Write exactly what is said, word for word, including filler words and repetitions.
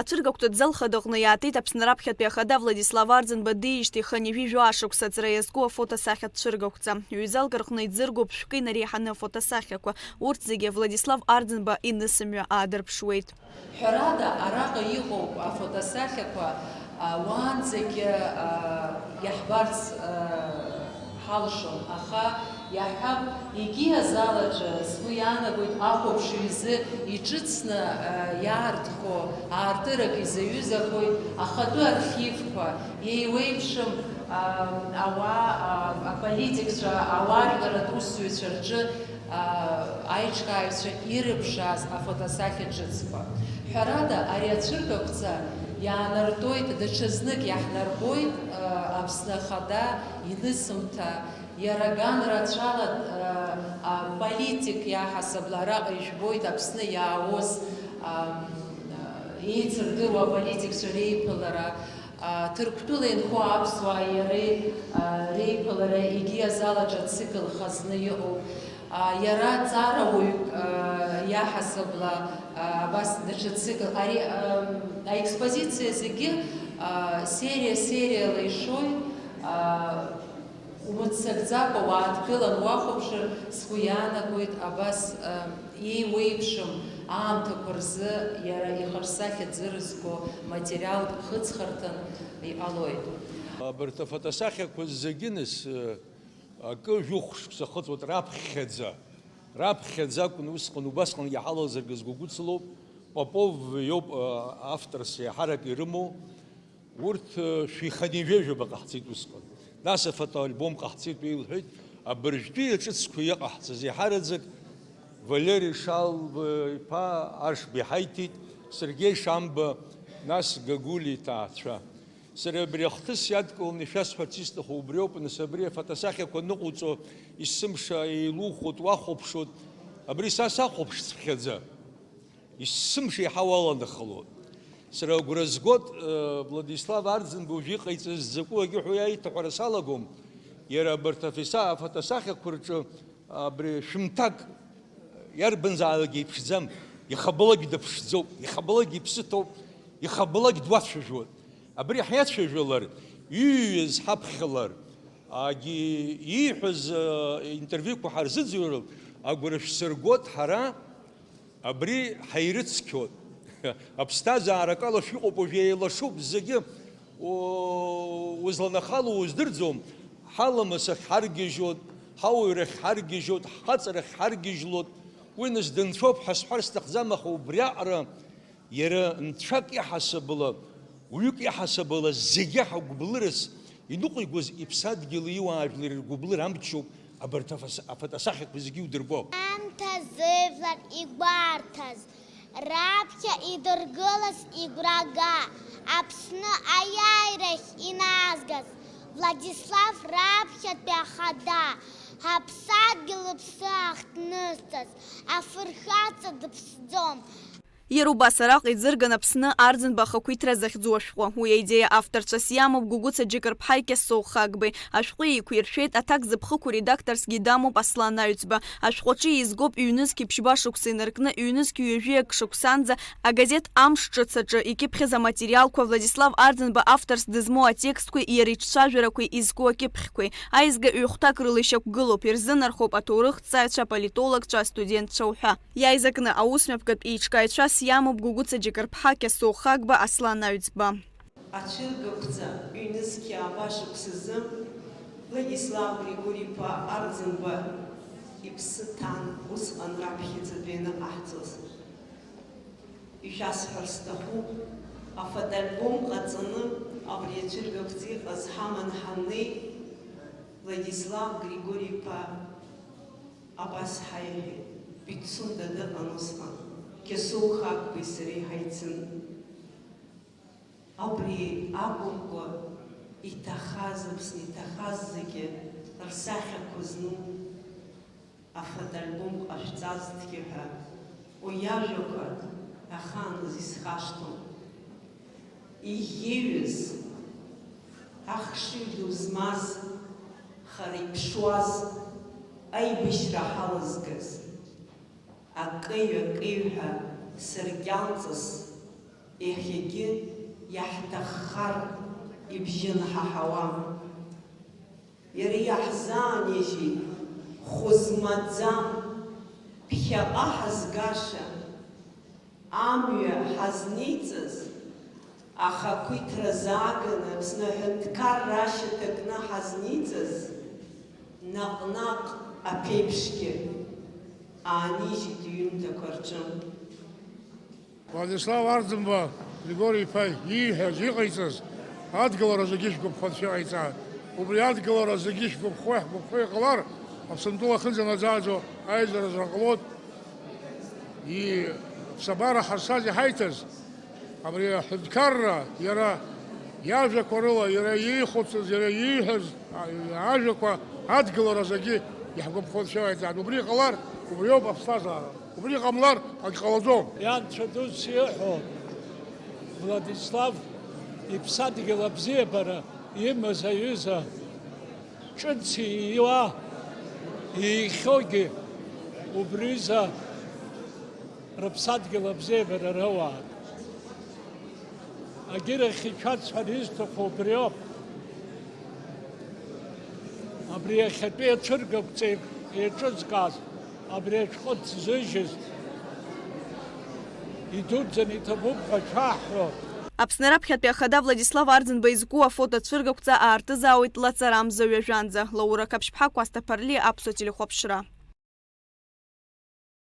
Ацәыргақәҵа Ӡалхада аҟны иаатит Аԥсны раԥхьатәи ахада Владислав Арӡынба диижьҭеи хынҩажәи жәаа шықәса аҵра иазку афотосахьатә цәыргақәҵа. Ҩ-залк рҟны иӡыргоуп шәкы инареиҳаны афотосахьақәа. Урҭ зегьы Владислав Арӡынба инысымҩа аадырԥшуеит. Ҳәарада, араҟа иҟоуп афотосахьақәа, а, уаанӡагьы, а, иаҳбарц, а, ҳалшон, аха иаҳҳәап, егьи азал аҿы, сгәы иаанагоит, ахәаԥшҩы изы иҿыцны, а, иаартхо, аартырак изаҩызахоит ахатәы архивқәа, еиуеиԥшым, а, ауаа, а, аполитикцәа, ауаажәларратә усзуҩцәа рҿы, а, аиҿкааҩцәа ирыбжаз афотосахьа ҿыцқәа. Ҳәарада, ари ацәыргақәҵа иаанартәоит, даҽазнык иаҳнарбоит, а, Аԥсны Ахада инысымҭа, иара ган рацәала, а, а, политик иаҳасабала араҟа ижәбоит Аԥсны иаауаз, а, еицырдыруа аполитикцәа реиԥылара, а, Ҭырқәтәыла инхо аԥсуааи иареи, а, реиԥылара егьи азал аҿы ацикл хазны иҟоуп. А, иара ҵарауаҩык, а, иаҳасабала, а, абас даҽа цикл. Ари, ам, аекспозициа зегьы, а, сериа-сериала ишоит, а, умыццакӡакәа уааҭгылан уахәаԥшыр, сгәы иаанагоит, абас, а, еиуеиԥшым аамҭақәа рзы иара ихаҿсахьа ӡырызго материалтә хыҵхырҭан иҟалоит. Абарҭ афотосахьақәа зегьы, нас, акы жәохә шықәса хыҵуеит раԥхьаӡа. Раԥхьаӡа акәын усҟан, убасҟангьы ҳалалзаргьы сгәы гәыцлоуп. Попов иоуп, а, авторс еиҳарак ирымоу. Урҭ, э, шәиханижәеижәаба ҟаҳҵеит усҟан. Нас афотоальбом ҟаҳҵеит, уи илҳәеит, абыржәтәи аҿыцқәа иҟаҳҵаз еиҳараӡак Валери Шалба иԥа Ашба иҳаиҭеит, Сергеи Шамба, нас Гагулиа иҭаацәа. Сара абри ахҭыс иадкыланы ишәасҳәарц исҭаху убриоуп, нас абри афотосахьақәа ныҟуҵо, есымша еилухоит, уахәаԥшуеит, абри са сахәаԥшцыԥхьаӡа. Есымша еиҳа уаланахалоит. Сара агәра згоит, э, Владислав Арӡынба уажәы иҟаиҵаз закәу агьы ҳәа иаиҭаҳәара салагом. Иара абарҭ афиса-, афотосахьақәа рҿы абри шәымҭак иарбанзаалак иԥшӡам, ихабалак дыԥшӡоуп, ихабалак иԥсы ҭоуп, ихабалак дуацәажәоит. Абри ҳиацәажәалар, иҩыз ҳаԥхьалар, агьи ииҳәаз, э, интервиуқәа ҳарзыӡырҩлар, агәра шәсыргоит ҳара. Абри ҳаирыцқьоит. Аԥсҭазаара акалашәа иҟоуп, уажә еилашуп зегьы. У-, узланахало уздырӡом. Ҳаламыс ахь ҳаргьежьуеит, ҳауаҩрахь ҳаргьежьуеит, ҳхаҵарахь ҳаргьежьлоит. Уи нас дынцәоуп ҳәа сҳәар сҭахӡам, аха убриаҟара иара нцәак иаҳасабала, уҩык иаҳасабала зегьы ҳагәблырас иныҟәигоз иԥсадгьыли иуаажәлари ргәыблыр амчоуп. Абарҭ афас-, афотосахьақәа зегьы иудырбо. Аамҭа зыжәлар игәарҭаз, раԥхьа идыргылаз игәрага, Аԥсны аиааирахь иназгаз Владислав раԥхьатәи ахада, ҳаԥсадгьыл лыԥсы ахҭнызҵаз, афырхаҵа дыԥсӡом. Иара убас араҟа иӡырган Аԥсны Арӡынба ахақәиҭра захьӡу ашәҟәы. Уи аидеиа авторцәас иамоуп Гәыгәыца Џьыкырԥҳаи Кьасоу Хагбеи. Ашәҟәы еиқәиршәеит аҭак зыԥхықәу редакторсгьы дамоуп Аслан Аҩӡба. Ашәҟәаҿы еизгоуп ҩнызқь ԥшьба шықәса инаркны ҩнызқь ҩажәи акы шықәсанӡа агазеҭ Амш ҿыц аҿы икьыԥхьыз аматериалқәа, Владислав Арӡынба авторс дызмоу атекстқәеи иара иҿцәажәарақәеи изку акьыԥхьқәеи. Аизга ҩ-хәҭак рыла ишьақәгылоуп, ирзынархоуп аҭоурыхҭҵааҩцәа, аполитологцәа, астудентцәа уҳәа. Иааизакны аусмҩаԥгатә еиҿкааҩцәас иамоуп Гәыгәыца Џьыкырԥҳа, Кьасоу Хагба, Аслан Аҩӡба. Ацәыргақәҵа ҩнызқьи ааба шықәсазы Владислав Григори-иԥа Арӡынба иԥсы ҭан усҟан раԥхьаӡатәи аныҟаҳҵоз. Ишәасҳәар сҭахуп, афотоальбом ҟаҵаны абри ацәыргақәҵа иҟаз ҳаман ҳаннеи, Владислав Григори-иԥа абас ҳаиҳәеит, Пицунда дыҟан усҟан, Кьасоу Хагбеи сареи ҳаицын. Абри акәымкәа, иҭахаз, Аԥсны иҭахаз зегьы рсахьақәа зну афотоальбом ҟашәҵазҭгьы ҳәа, уи иажәақәа ахааназ исхашҭуам. Иӷьеҩыз, ахшыҩ ду змаз, хара иԥшуаз, аибашьра ҳалызгаз, акеҩ-акеҩҳәа саркьалҵас, Иахьагьы иаҳҭаххар ибжьы нҳаҳауам. Иара иаҳзаанижьит хәы змаӡам, ԥхьаҟа ҳазгаша, амҩа ҳазниҵаз, ахақәиҭра зааганы Аԥсны аҳәынҭқарра ашьаҭа кны ҳазниҵаз, наҟ-наҟ аԥеиԥшгьы аанижьит иҩымҭақәа рҿы. Владислав Арӡынба Григори-иԥа ииҳәаз, иҟаиҵаз адгылара зегьы шәгәаԥхо Анцәа иҟаиҵааит. Убри адгылара зегьы шәгәаԥхо, иаҳгәаԥхо иҟалар, Аԥсынтәыла ахьынӡанаӡааӡо аизара зраҟалоит. И-, аԥсабара ҳазшаз иҳаиҭаз, абри аҳәынҭқарра иара иажәақәа рыла, иара иихәыцыз, иара ииҳәаз, а-, ажәақәа адгылара зегьы иаҳгәаԥхо Анцәа иҟаиҵааит. Убри иҟалар, убриоуп аԥсҭазаара. Убри ҟамлар, акы ҟалаӡом. Ианцәа дус иҳәо, Владислав иԥсадгьыл абзиабара имаз аҩыза, ҿыц ииуа, иихьоугьы убриазы рыԥсадгьыл абзиабара роуаан. Агьырахь ишәасҳәар исҭаху убриоуп. Абри иахьатәи ацәыргақәҵа еиҿызкааз, абри ашәҟәы ҭзыжьыз, идуӡӡаны иҭабуп ҳәа шәаҳҳәо. Аԥсны раԥхьатәи ахада Владислав Арӡынба изку афотоцәыргақәҵа аартызаауеит лаҵарамза ҩажәанӡа. Лаура Қаԥшьԥҳа, Кәасҭа Ԥарлиа, Аԥсуа телехәаԥшра.